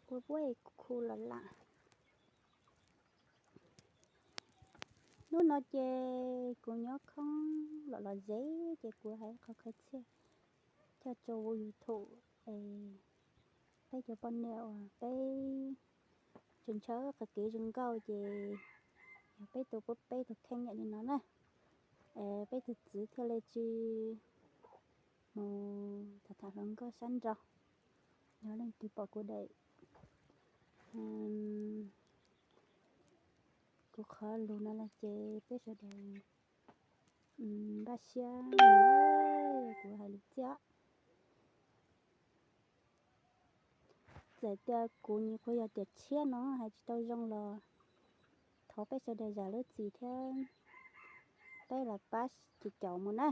Puab puab es kuv khu los lam. Hnub no ces kuv nyob khoob los los zeb ces kuv hais qhov khaws txhiaj coj rua YouTube es peb cov poj niam uas peb tseem ntshaw qhov kev zoo nkauj ces yog peb tug puab peb tug kheej yam li no na, es peb tug txwv thiaj li tsi mus tham tham hluas nkauj sab nraud. Yog leej twg pom kuv daim, kuv qhov lug no los ces peb sawv daws npaj siab, kuv hais lus txiaj. Txawm tias kuv nyuam qhuav yog tiam tshiab no hais tsis tau zoo los thov peb sawv daws zam lub txim thiab peb los pab tsis caum mus na.